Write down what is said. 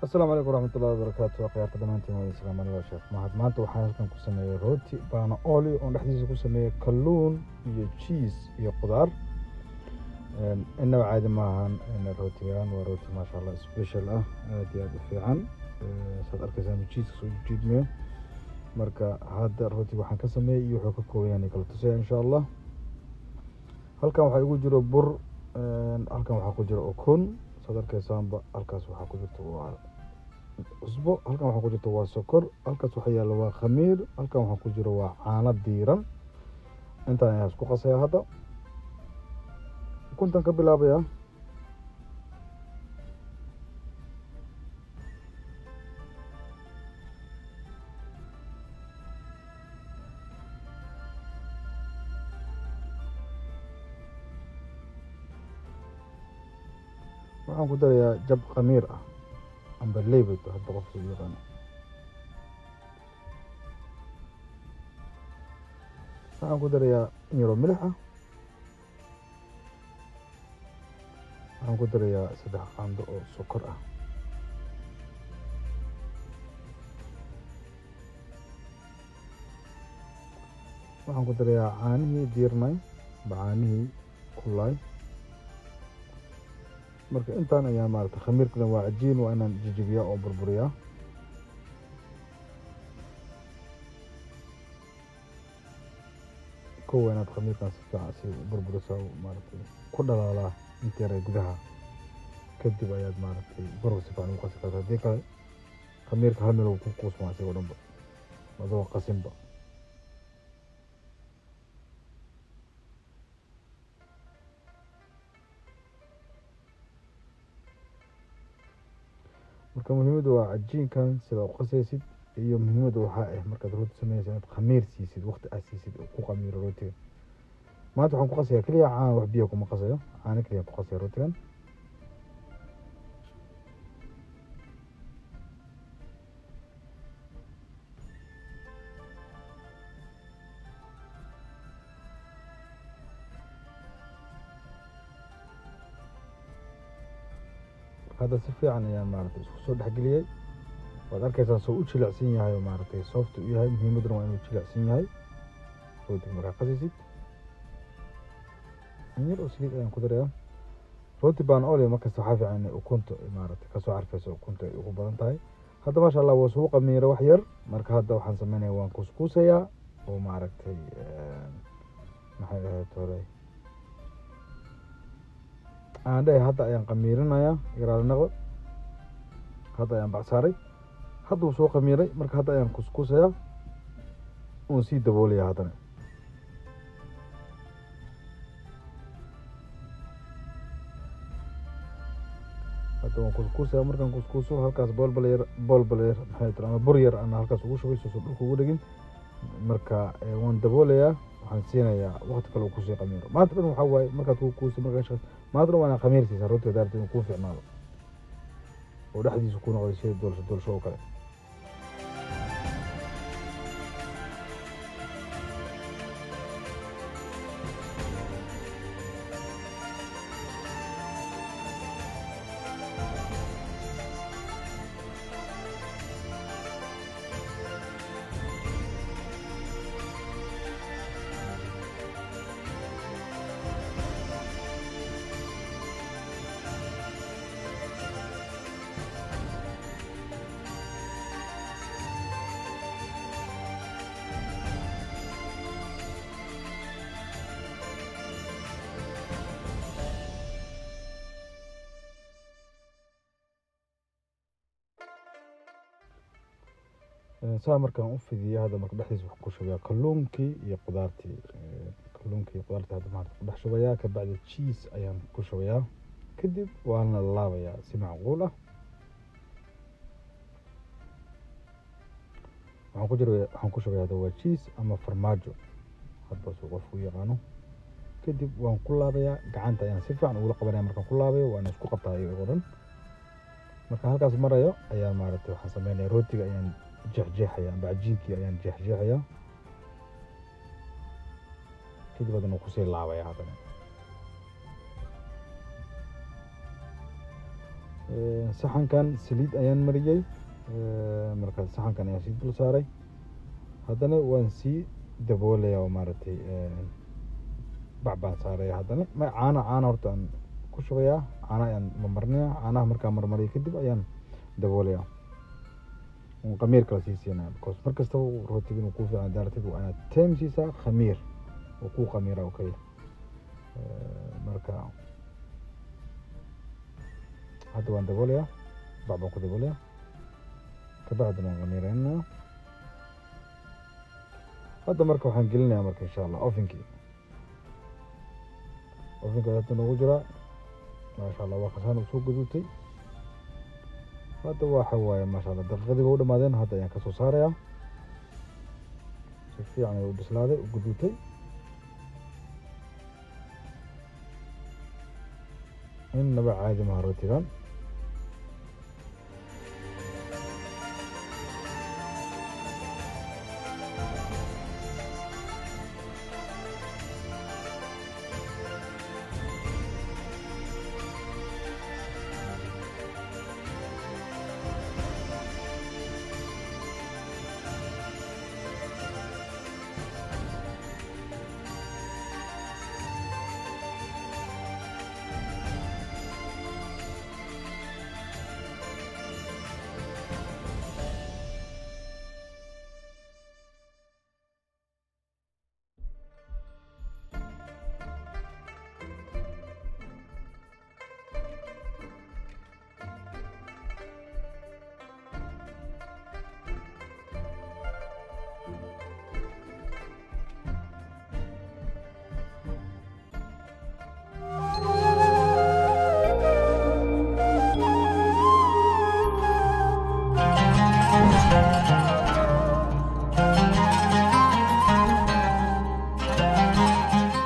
Asalaamu calaykum waraxmatullahi wabarakaatu. Akhyaarta dhammaantiin waa islaam. Aniga Sheekh Mahad. Maanta waxaan halkan ku sameeyey rooti baana olio oon dhexdiisa ku sameeyey kalluun iyo cheese iyo qudaar. Innaba caadi maahan rootigan, waa rooti maasha Allah special ah, aad iyo aad u fiican. Saad arkaysaan cheeska soo jiidmayo. Marka hadda rootiga waxaan ka sameeyey iyo wuxuu ka kooban yahay kala tusaya insha Allah. Halkan waxaa igu jiro bur, halkan waxaa ku jiro ukun, saad arkaysaanba. Halkaas waxaa ku jirta waa cusbo, halkan waxaa ku jirta waa sokor, halkaas waxaa yaalla waa khamiir, halkan waxaa ku jiro waa caano diiran. Intaan ayaa isku qasaya. Hadda ukuntan ka bilaabaya. Waxaan ku darayaa jab khamiir ah amba leybad, hadba qofka u yaqaano. Waxaan ku darayaa in yaroo milix ah. Waxaan ku darayaa 3 qaando oo sokor ah. Waxaan ku darayaa caanihii diirnay amba caanihii kulaay. Marka intaan ayaa maaragtay khamiirkana waa cajiin, waa inaan jijibiyaa oo burburiyaa. Kow waa inaad khamiirkan si fiican si u burburisaa oo maaragtay ku dhalaalaa inta yar ee gudaha, kadib ayaad maaragtay burka si fiican ugu qasi kartaa. Haddii kale khamiirka hal meel uu ku kuusmaa isagoo dhanba adoo qasinba. Marka muhiimadda waa cajiinkan sida u qasaysid, iyo muhiimadda waxaa ah markaad rooti sameynaysid inaad khamiir siisid, waqti aad siisid oo ku khamiiro rootiga. Maanta waxaan ku qasayaa keliya caano, wax biyo kuma qasayo, caano keliya ku qasaya rootigan. Hadda si fiican ayaan maaragtay isku soo dhexgeliyey. Waad arkaysaa soo u jilicsan yahay oo maaragtay soft u yahay. Muhiimadduna waa inuu jilicsan yahay rootiga markaa qasaysid. In yar oo saliid ayaan ku darayaa. Rooti baan olio markasta waxaa fiican inay ukunta maaragtay kasoo carfayso, ukunta ay ugu badan tahay. Hadda maasha Allah waa suu qamiira wax yar. Marka hadda waxaan sameynaya waan kuuskuusayaa oo maaragtay maxay ahayd hore aan dhahay, hadda ayaan qamiirinayaa, yaraali naqo. Hadda ayaan bacsaaray, hadda wuu soo qamiiray. Marka hadda ayaan kuskuusayaa oon sii daboolayaa haddana. Hadda waan kuskuusaya. Markaan kuskuuso halkaas boolbal yar, boolbal yar maxay tira ama bur yar aan halkaas ugu shubay soo dhulka ugu dhegin. Marka waan daboolayaa, waxaan siinayaa waqti kale uu kusii qamiiro. Maanta dhan waxaa waaye markaad ku kuuso, markaa shaqeyso maanta dhan waa inaad khamiir siisaa rootiga daarta inuu kuu fiicnaado oo dhexdiisa ku noqdo sida doolsho doolsho oo kale. Saa markaan u fidiyo hadda, marka dhexdiisa waxaan ku shubayaa kalluunkii iyo qudaartii. Kalluunkii iyo qudaartii hadda maanta ku dhex shubayaa, kabacdi cheese ayaan ku shubayaa, kadib waana laabayaa si macquul ah. Waxaan ku jira waxaan ku shubayaa hadda waa cheese ama farmaajo, hadba suu qofku u yaqaano. Kadib waan ku laabayaa, gacanta ayaan si fiican ugula qabanaya. Markaan ku laabayo waa inaan isku qabtaa iyaga oo dhan. Markaan halkaas marayo ayaan maaragtay waxaan sameynaya rootiga ayaan jeexjeexaya amba cajiinkii ayaan jeexjeexaya, kadib haddana waan kusii laabaya. Haddana Saxankan saliid ayaan mariyey. Marka saxankan ayaan sii dul saaray, haddana waan sii daboolaya oo maaragtay bac baan saaraya. Haddana ma caana, caana horta aan ku shubayaa, caana ayaan marmarinayaa. Caanaha markaan marmariyo kadib ayaan daboolaya, un khamiir kala sii siinaya, because mar kastaba rootiga inuu kuu fiican daaratid waa inaad time siisaa khamiir oo kuu khamiira oo kaliya. Marka hadda waan daboolayaa, bac baan ku daboolayaa, kabacdina waan khamiireynaya. Hadda marka waxaan gelinayaa marka insha Allah ovenkii. Ovenka hadda noogu jiraa, maasha Allah, waa khasaan uu soo gaduutay. Hadda waxa waaye, maasha Allah, daqiiqadii ba u dhamaadeen. Hadda ayaan kasoo saarayaa. Si fiican ayuu u bislaaday, u gaduutay. Innaba caadi maha rootigan.